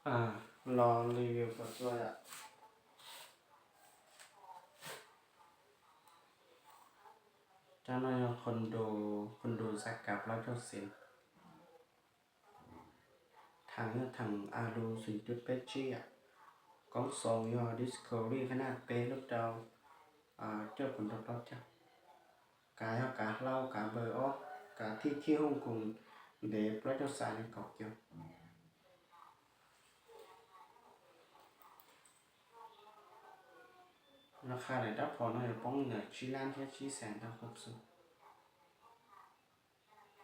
Los review kom txhua yom. Rab no yog Honda, Honda Jazz kav plaub caug xees. Thaam yog thaam alu xoom cuaj peb tsib yom. Koob xoos yog Discovery qhab naj peb lub rau cuaj puas nrau plaub caug. Kav yog kav hlau, kav npaws ob, kav thij khib hooj koos, ntev plaub caug xav nees nkaum kiv. Laj qha ntawm rab phom no yuav poob ntawm tsib lab thiab tsib xees tau koob xwb.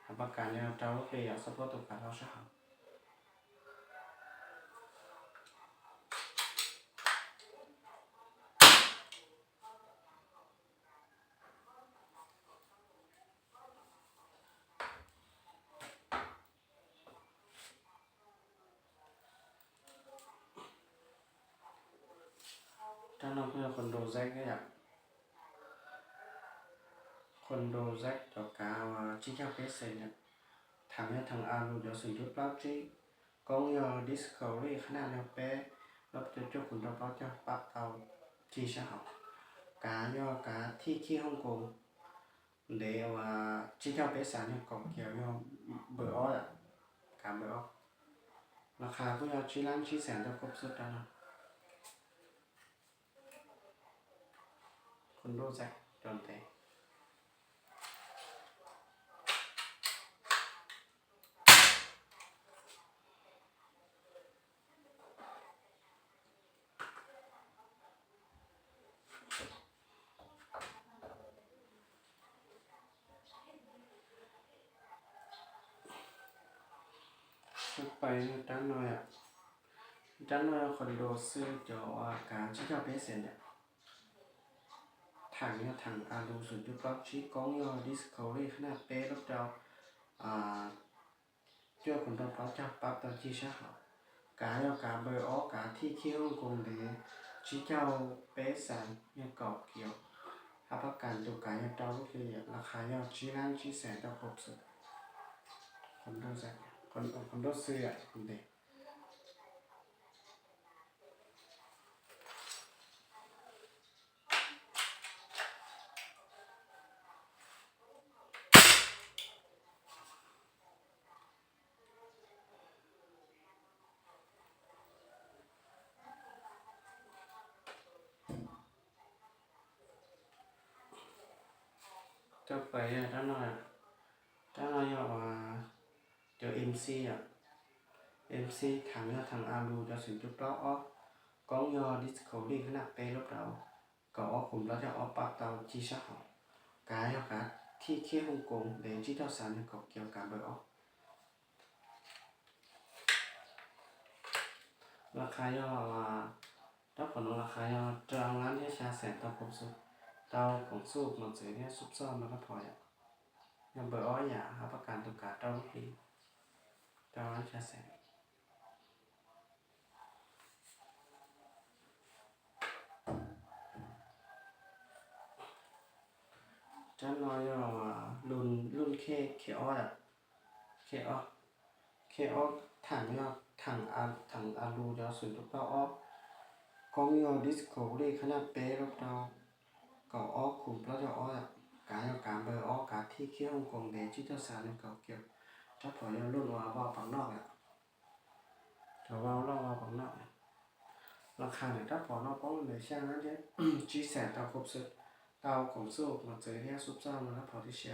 Hav pab kas yog rau lub hli yom, xab phob tus kav hlau sab hauv. Rab no kuj yog Honda Jazz yom. Honda Jazz cov kav tsib caug peb xees yom. Thaam yog thaam alu cov xoom cuaj plaub tsib. Koob yog Discovery qhab naj yog peb, lub rau cuaj puas nrau plaub caug, pab tau cig sab hauv. Kav yog kav thij khib hooj koos, ntev uas tsib caug peb xav nees nkaum kiv, yog npaws ob yom, kav npaws ob. Laj qha kuj yog tsib lab tsib xees tau koob xwb rab no. Honda Jazz rau ntev. Rab pais rab no yom. Rab no yog Honda xwb, cov kav tsib caug peb xees yom. Thaam yog thaam alu xoom cuaj plaub tsib, koob yog Discovery qhab naj peb, lub rau cuaj puas nrau plaub caug, pab tau cig sab hauv. Kav yog kav npaws ob, kav thij khib hooj koos, ntev tsib caug peb xav nees nkaum kiv. Hav pab kas tus kav yog rau lub hli yom, laj qha yog tsib lab tsib xees tau koob xwb. Honda xwb yom, ntev. Rab pais rab no, rab no yog cov MC yom. MC thaam yog thaam alu cov xoom cuaj plaub ob, koob yog Discovery qhab naj peb, lub rau kaum ob koos plaub caug ob, pab tau cig sab hauv. Kav yog kav thij khib hooj koos, ntev tsib caug xav nees nkaum kiv, kav npaws ob. Laj qha yog, rab phom no laj qha yog rau lab thiab xya xees tau koob xwb, tau koom xuj mos txwv thiab xuj xoj no rab phom yom. Yog npaws ob yam, hav pab kas tus kav rau lub hli, rau lab xya xees. Rab no yog lub khej, khej ob, khej ob, khej ob thaam yog thaam, thaam alu cov xoom cuaj plaub ob, koob yog Discovery qhab naj peb, lub rau kaum ob koos plaub caug ob, kav yog kav npaws ob, kav thij khib hooj koos, ntev tsib caug xav nees nkaum kiv. Rab phom yog lub uas vau pam noj yom, cov vau loj vau pam noj. Laj qha ntawm rab phom no poob ntawm xya lab thiab tsib xees tau koob xwb, tau koom xuj mos txwv thiab xuj xoj no rab phom tib si.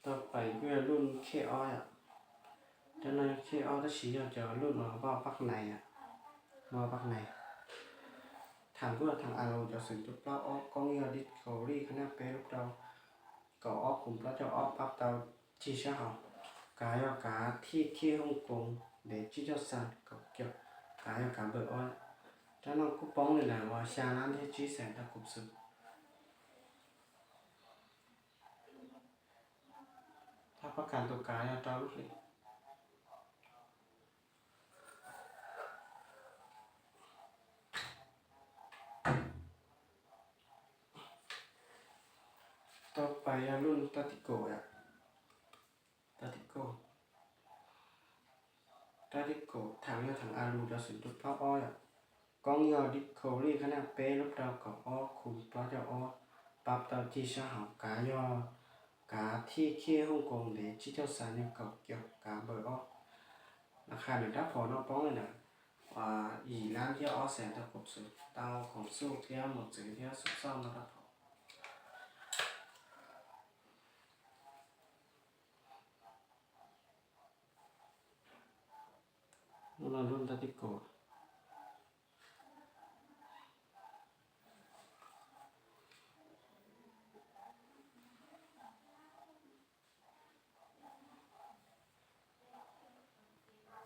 Tau pais kuj yog lub khej ob yom. Rab no khej ob tab sis yog cov lub uas vau pab nais, vau pab nais. Thaam kuj yog thaam alu cov xoom cuaj plaub ob, koob yog Discovery qhab naj peb, lub rau kaum ob koos plaub caug ob, pab tau cig sab hauv. Kav yog kav thij khib hooj koos, ntev tsib caug xav kaum kiv. Kav yog kav npaws ob. Rab no kuj poob li ntawm uas xya lab thiab tsib xees tau koob xwb. Hav pab kas tus kav yog rau lub hli. Tau pais yog lub tag tib kaum yom. Tag tib kaum, tag tib kaum thav yog thav a lus cov xwm ntuj plaub ob yom. Koob yog dib khau lij qhab naj peb lub rau kaum ob khu plaub caug ob. Pab tau cig sab hauv kav yog kav thij khij hooj koos ntev tsib caug xas nyuag kaum caum kav npawm ob. Laj qha nws rab phom no poob li ntawm yim lab thiab ob xees tau khoom xuj thiab mus txwv thiab xuj xauj no rab phom. Lub no lub tag tib kaum.